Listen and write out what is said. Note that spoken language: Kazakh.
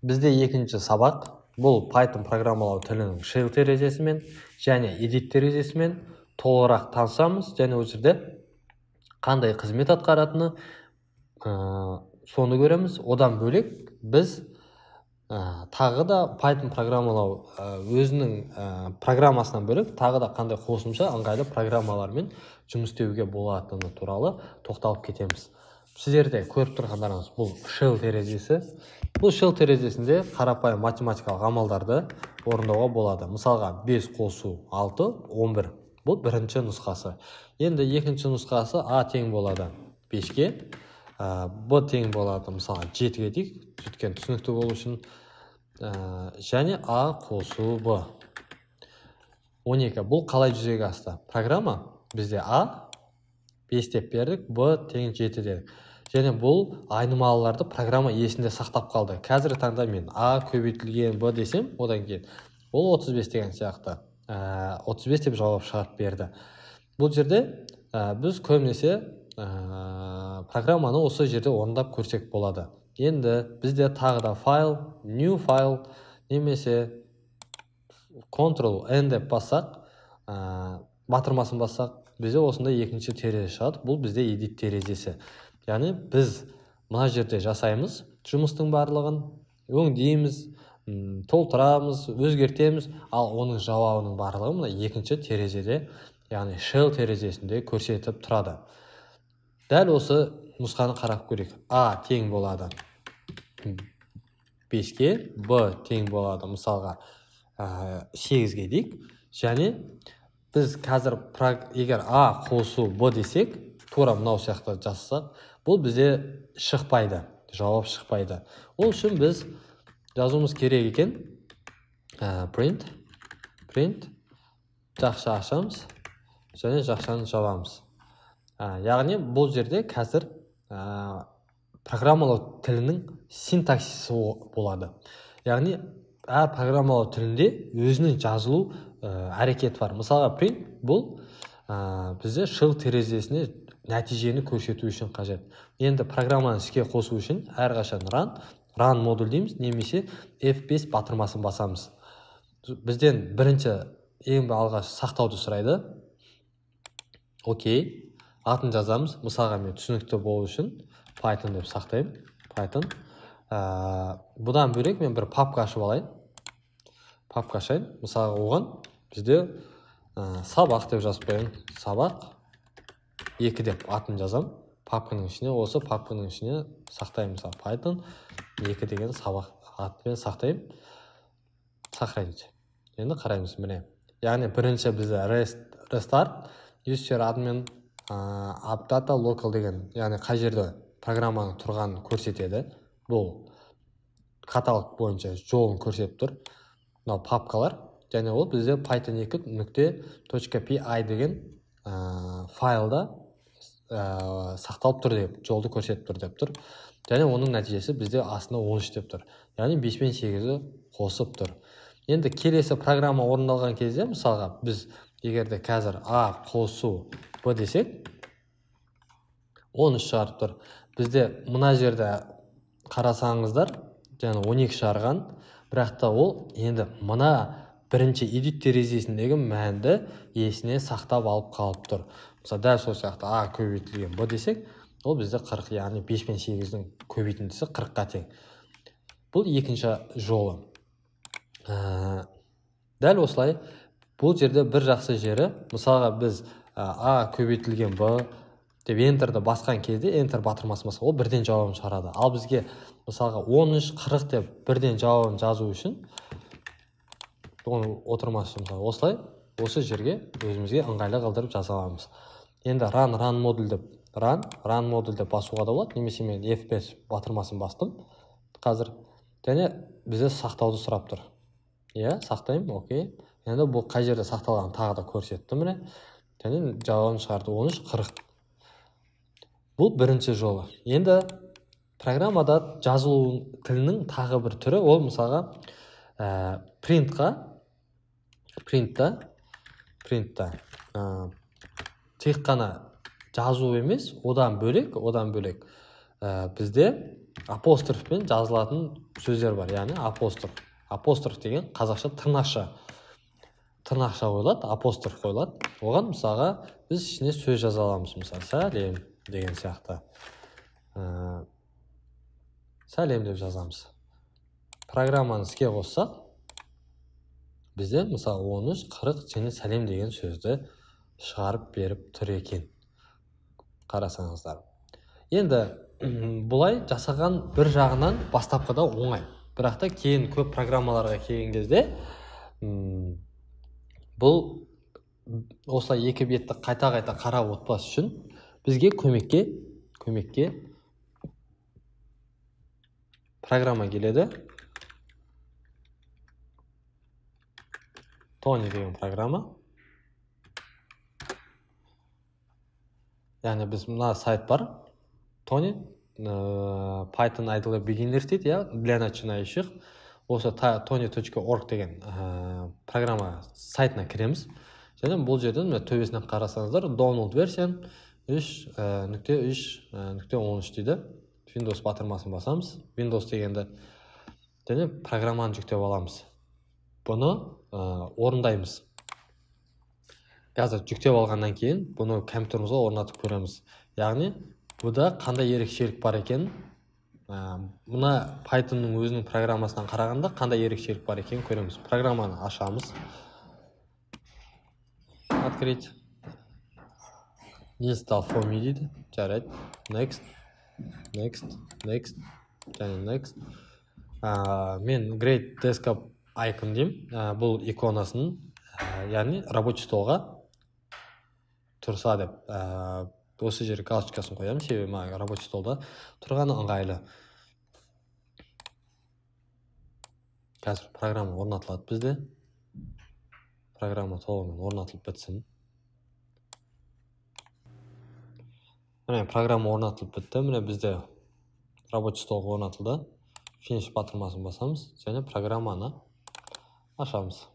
Бізде екінші сабақ бұл Python программалау тілінің shell терезесімен және edit терезесімен толығырақ танысамыз және ол жерде қандай қызмет атқаратыны, соны көреміз. Одан бөлек біз тағы да Python программалау өзінің программасынан бөлек тағы да қандай қосымша ыңғайлы программалармен жұмыс істеуге болатыны туралы тоқталып кетеміз. Сіздерде көріп тұрғандарыңыз бұл shell терезесі. Бұл shell терезесінде қарапайым математикалық амалдарды орындауға болады. Мысалға 5 қосу 6 11. Бұл бірінші нұсқасы. Енді екінші нұсқасы А тең болады 5-ке, Б тең болады мысалға 7-ге дейік, өйткені түсінікті болу үшін, және А қосу Б 12. Бұл қалай жүзеге асты? Программа бізде А 5 деп бердік, Б тең 7 дедік. Және бұл айнымалыларды программа есінде сақтап қалды. Қазіргі таңда мен А көбейтілген Б десем, одан кейін ол 35 деген сияқты, 35 деп жауап шығарып берді. Бұл жерде біз көбінесе программаны осы жерде орындап көрсек болады. Енді бізде тағы да файл, new файл немесе Ctrl N деп бассақ, батырмасын бассақ, бізде осындай екінші терезе шығады. Бұл бізде edit терезесі. Яғни біз мына жерде жасаймыз жұмыстың барлығын, өңдейміз, толтырамыз, өзгертеміз, ал оның жауабының барлығы мына екінші терезеде, яғни shell терезесінде көрсетіп тұрады. Дәл осы нұсқаны қарап көрейік. А тең болады 5-ке, Б тең болады мысалға 8-ге дейік. Және біз қазір егер А қосу Б десек, тура мынау сияқты жазсақ, бұл бізде шықпайды, жауап шықпайды. Ол үшін біз жазуымыз керек екен, print жақша ашамыз және жақшаны жабамыз. Яғни бұл жерде қазір программалау тілінің синтаксисі болады. Яғни әр программалау тілінде өзінің жазылу әрекеті бар. Мысалға print бұл бізде shell терезесіне нәтижені көрсету үшін қажет. Енді программаны іске қосу үшін әрқашан run модуль дейміз немесе F5 батырмасын басамыз. Бізден бірінші ең алғаш сақтауды сұрайды. Окей, атын жазамыз. Мысалға мен түсінікті болу үшін Python деп сақтаймын. Python. Бұдан бөлек мен бір папка ашып алайын. Папка ашайын. Мысалға оған бізде сабақ деп жазып қояйын. Сабақ 2 деп атын жазам. Папканың ішіне, осы папканың ішіне сақтаймын. Мысалы Python 2 деген сабақ атымен сақтаймын. Сохранить. Енді қараймыз міне. Яғни бірінші бізде restart, user admin, appdata local деген, яғни қай жерде программаның тұрғанын көрсетеді. Бұл каталог бойынша жолын көрсетіп тұр. Мынау папкалар. Және ол бізде python екі нүкте точка пи ай деген файлда сақталып тұр деп, жолды көрсетіп тұр деп тұр. Және оның нәтижесі бізде астында 13 деп тұр. Яғни 5 пен 8-і қосып тұр. Енді келесі программа орындалған кезде, мысалға біз егер де қазір А қосу Б десек, 13 шығарып тұр. Бізде мына жерде қарасаңыздар, жаңа 12 шығарған, бірақ та ол енді мына бірінші edit терезесіндегі мәнді есіне сақтап алып қалып тұр. Мысалы дәл сол сияқты А көбейтілген Б десек, ол бізде 40, яғни 5 пен 8-дің көбейтіндісі 40-қа тең. Бұл екінші жолы. Дәл осылай бұл жерде бір жақсы жері, мысалға біз А көбейтілген Б деп Enter-ді басқан кезде, Enter батырмасын басқан, ол бірден жауабын шығарады. Ал бізге мысалға 13, 40 деп бірден жауабын жазу үшін оны отырмас үшін мысалы осылай осы жерге өзімізге ыңғайлы қылдырып жаза аламыз. Енді run модуль деп, run модуль деп басуға да болады, немесе мен F5 батырмасын бастым қазір. Және бізде сақтауды сұрап тұр. Иә, сақтаймын, окей. Енді бұл қай жерде сақталғанын тағы да көрсетті міне. Және жауабын шығарды 13, 40. Бұл бірінші жолы. Енді программада жазылу тілінің тағы бір түрі, ол мысалға printта тек қана жазу емес, одан бөлек бізде Апострофпен жазылатын сөздер бар, яғни апостроф. Апостроф деген қазақша тырнақша. Тырнақша қойылады, апостроф қойылады. Оған мысалға біз ішіне сөз жаза аламыз, мысалы сәлем деген сияқты. Сәлем деп жазамыз. Программаны іске қоссақ, бізде мысалы 13, 40 және сәлем деген сөзді шығарып беріп тұр екен. Қарасаңыздар. Енді бұлай жасаған бір жағынан бастапқыда оңай. Бірақ та кейін көп программаларға келген кезде бұл осылай екі бетті қайта-қайта қарап отпас үшін бізге көмекке программа келеді. Thonny деген программа. Яғни біз мына сайт бар. Thonny, Python IDLE Beginners дейді, иә, для начинающих. Осы thonny.org деген программа сайтына кіреміз. Және бұл жерден мына төбесінен қарасаңыздар, download version 3.3.13 дейді. Windows батырмасын басамыз. Windows дегенді және программаны жүктеп аламыз. Бұны орындаймыз. Қазір жүктеп алғаннан кейін бұны компьютерімізге орнатып көреміз. Яғни бұда қандай ерекшелік бар екен, мына Pythonның өзінің программасынан қарағанда қандай ерекшелік бар екенін көреміз. Программаны ашамыз. Открыть. Install for me дейді. Жарайды. Next. Next. Next. Және next. Мен Great Desktop Icon деймін. Бұл иконасын, яғни рабочий столға тұрса деп, осы жерге галочкасын қоямын, себебі маған рабочий столда тұрғаны ыңғайлы. Қазір программа орнатылады бізде. Программа толығымен орнатылып бітсін. Міне программа орнатылып бітті. Міне бізде рабочий столға орнатылды. Финиш батырмасын басамыз және программаны ашамыз.